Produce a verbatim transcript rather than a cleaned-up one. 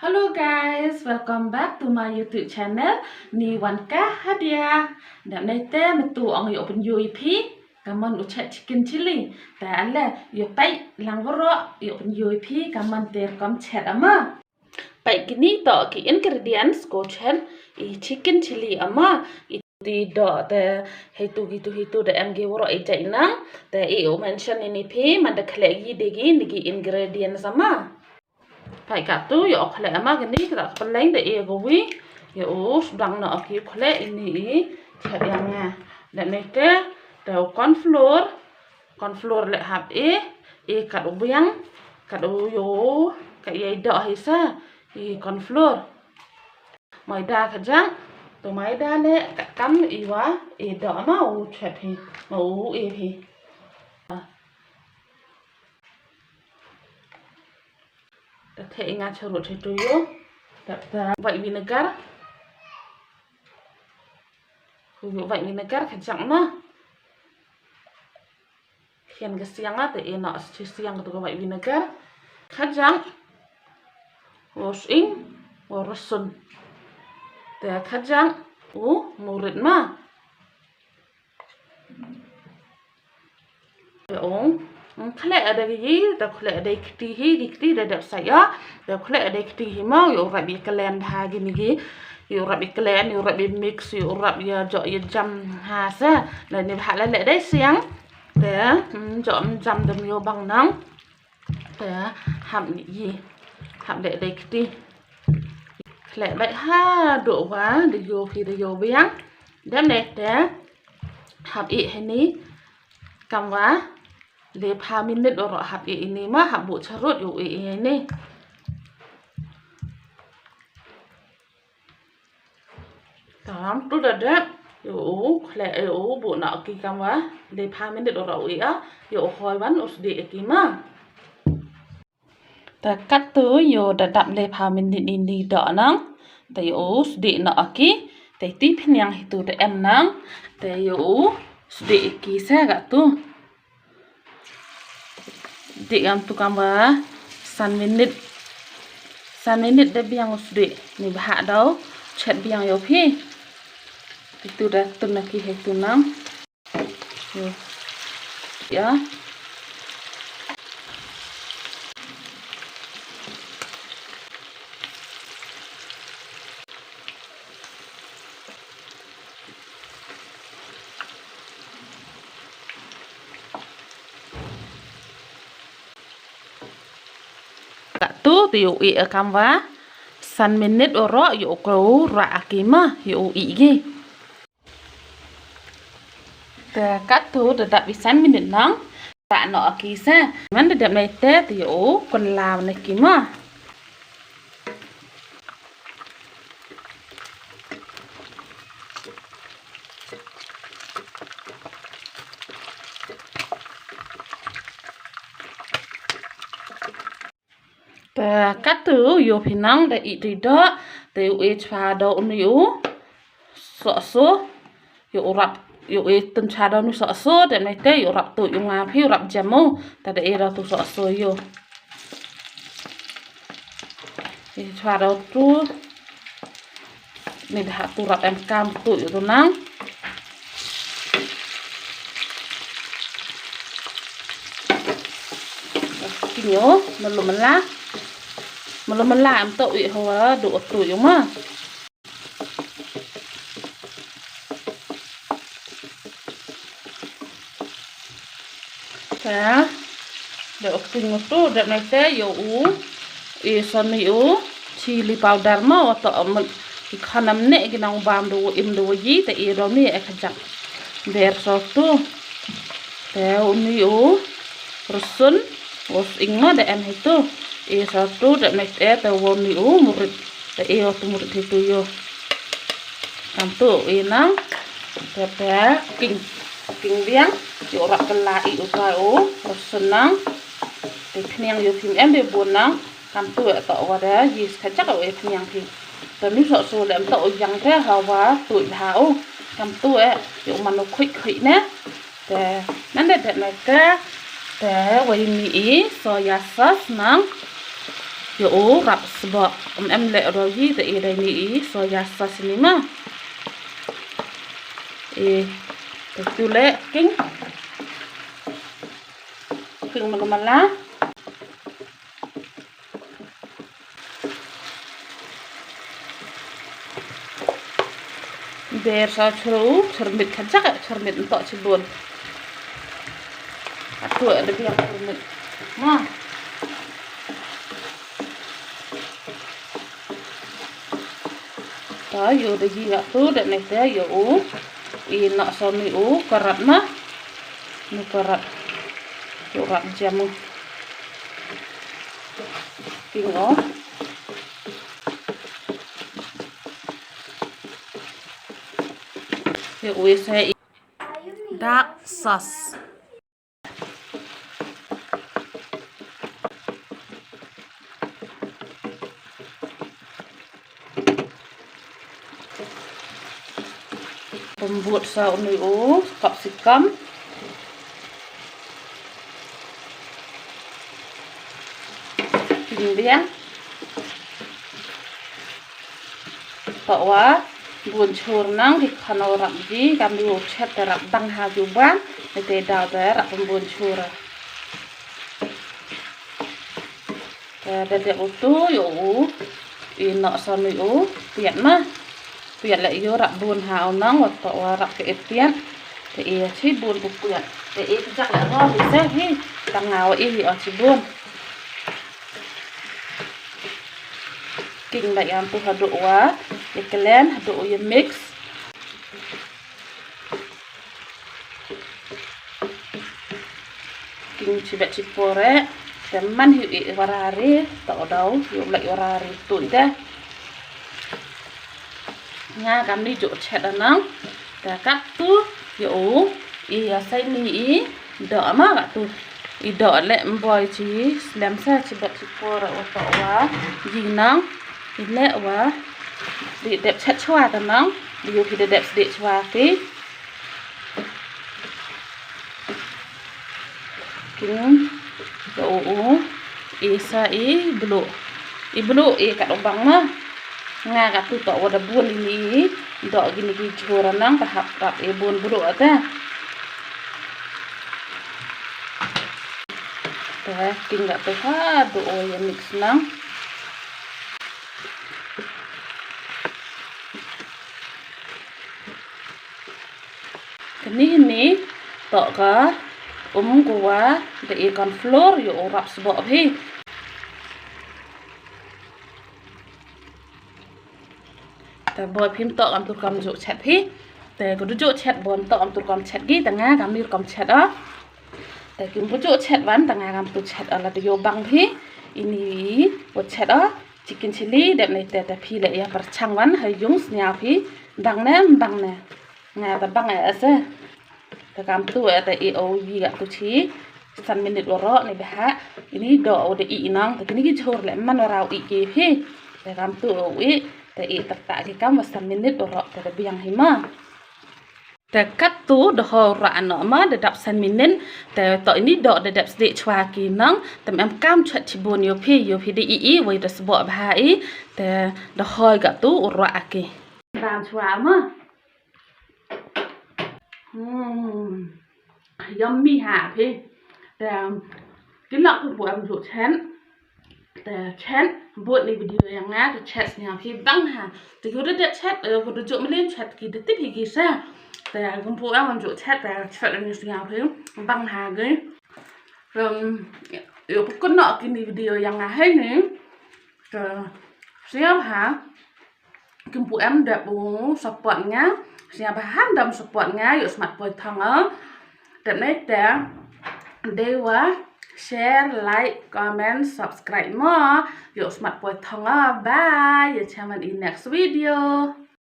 Hello guys, welcome back to my YouTube channel, Ni Wan Ka Hadia. Dap nei te mynta ong yow pynyoo i phi kammon u chet chicken chilli. Te ale yow peit lang waroh, yow pynyoo i phi kammon te rukom chet ama. Peit kini toh ki ingredients ko chet i chicken chilli ama. I ti doh te heitu kitu heitu da em ki waroh i jait nang. Te i u mention ini phi man da khleh ki de ki ni ki ingredients ama. Peit katu yow khleh ama kini kata pynleng da i ko wi. Yow sdang noh ki khleh ini i chet yang nga. Dap nei te, te u corn flour. Corn flour le hap i, i kat u biang, kat u yow, kat yei doh hi sa, i corn flour. Maida kajang, tu maida le kat kam i wa, i doh ma u chet hi, ma u i hi. Ta the i nga charut hi tu yow, ta, ta white vinegar. Ku yow white vinegar kajang ma. Khian ka siang a, te i noh chi siang katu ka white vinegar. Kajang, u sying, u rsun. Te kajang, u murit ma. Te ong, khleh da ki, te khleh da kti hi, ki kti da dap sa ya. Te khleh da kti hi ma, yow rap i klen ha kini ki. Yow rap i klen, yow rap i mix, yow rap ya jooh ya jam ha sa. Te ni bha la le da siang. Te, mm, jooh jam da yow bang nang. Te, hap ni i, hap le da kti. Khleh bait ha, doh wa, da yow phi da yow biang. Dap nei te, hap i hini, kam wa, le pha minit waroh hap i ini ma, hap bu charut yow i ini. Tam tu da dap, yow u khleh, yow u bu noh ki kam wa, le pha minit waroh u i a, yow u hoi wan u sdih ki ma. Te katu yow da dap le pha minit ini doh nang, te yow u sdih noh ki, te ti pynniang hitu da em nang, te yow u sdih ki sa katu. Dih kam tu kam wa san minit. San minit da biang u sdih. Ni bha daw chet biang yow phi. Itu da tun na ki heitu nang. Yow. Ya. Katu te yow i a kam wa san minit waroh yow ko rah ki ma yow i ki. Te katu da dap i san minit nang, rah noh ki sa. Man da dap nei te, te yow u kylla noh ki ma. Te katu yow phi nang da i ti doh, te yow i chwa doh uni u sohso, yow rap, yow i tun chwa doh uni sohso, te nei te yow rap tu yow nga phi yow rap jam u, te da i doh tu sohso yow. I chwa doh tu. Ni da hap tu rap em kam tu yow tu nang. Ki yow, melu mela. Melu mela em tu i hawa du tu yow ma. Te, da u pynngatu, da nei te yow u, i soni u, chili powder ma, wa toh mut, i khanam ne, ki nang bam da u im da u yi, te i da ni e khajak. Der so tu. Te u ni u, rsun, u sing ma da em hitu. I so tu, da nei te, te u ni u, murit. Te i o tu murit hitu yow. Kam tu i nang, te te king, king biang, yow rap kylla i u ta u, rsun nang, te pynniang yow phim em de bun nang, kam tu e toh wa da, yis khajak u e pynniang phim. Te ni sohso le em toh u yang te hawa, tu ha u, kam tu e, yow man u khuik khuik ne, Te, nanda dep na ka, te, wai mi i soya sauce nang. Yow rap sboh, em em leh roi i, te i dei ni i soya sauce ni ma. I, te tu leh king. King malu mala. Ber sa chru, chyrmit kha jak, chyrmit ntok chibun. Atu ada biang chyrmit. Nah. Ta yow da ji atu da ne te yow u. I nok sa ni u karat ma. Ni karat. Yow rap jam u. King o. Yow u sa i dark sauce. Pynbud sa uni u capsicum. Pynbiang. Toh wa bun chur nang ki khano rap ji, kam di u chet te rap bang ha ju ban, ne te daw te rap bun chur. Te da dep u tu yow u, i nok sa ni u, piat ma. Piat leh yow rap bun ha u nang, wa toh wa rap ke i piat. Te i chi bun u piat. Te i jak leh roi i se hi, tang nga wa i hi o chi bun. King da yam tu haduh wa, ya klen, haduh ya mix. King chibet chipore, te man hi i warari, toh daw, yow leh warari tu i te. Nga kam ni ju chet anang, te kat tu, yow u, i ya sai ni i, doh ma kat tu. I doh leh mboi chi, slem sa chibet chipore wa toh wa, yi nang, i leh wa, di dep chet chwa ta nang, di yow phi da dep sdih chwa phi. King, yow u, i sa i bluh. I bluh i kat u bang ma. Nga kat tu toh wa da bun i ni, doh ki ni ki chur nang, ta hap rap i bun bluh ata. Te, king kat tu haduh wa ya mix nang. Kani ni, toh ka, um ku wa, da i corn flour, yow u rap sboh phi. Te boi phim toh kam tur kam ju chet phi. Te ko du ju chet boi toh kam tur kam chet ki, te nga kam ni kam chet o. Te kim bu ju chet wan, te nga kam tu chet o la te yow bang phi. Ini wa chet o. Chicken chilli, dep ne te, te phi leh ya pyrchang wan, ha yung sniaw phi, bang ne, bang ne. Nga ta bang e ase. Te kam tu e te i o yi kat tu chi, san minit waroh ne bha, ini doh o de i nang, te kini ki chur leh man warau i ki phi. Te kam tu o i, te i tak tak ki kam wa san minit waroh, te, te biang hi ma. Te kat tu da hoi rah noh ma, da dap san minit, te toh ini doh da dep sdih chwa ki nang, te em kam chet chibun yow phi, yow phi da i i, wei da sboh bha i, te da hoi kat tu u rah ki. Bam chwa ma. Hmm. Yummy ha phi. Te, ki lok tu bu em ju chet. Te chet, bud ni video yang nga, te chet sniaw phi bang ha. Te yow da dep chet, eh, ko da ju mlien chet ki da tip hi ki sa. Te kumpu em ju chet, te chet ni sniaw phi bang ha ki. Em, yow pukun nok ki ni video yang nga hei ni. Te sniaw ha. Kim pu em dep u support nga. Sñiaw bha ham dam support nga, yow smat poi thong o. Dep nei te, dei wa share, like, comment, subscribe mo. Yow smat poi thong o. Bye. Ya chaman i next video.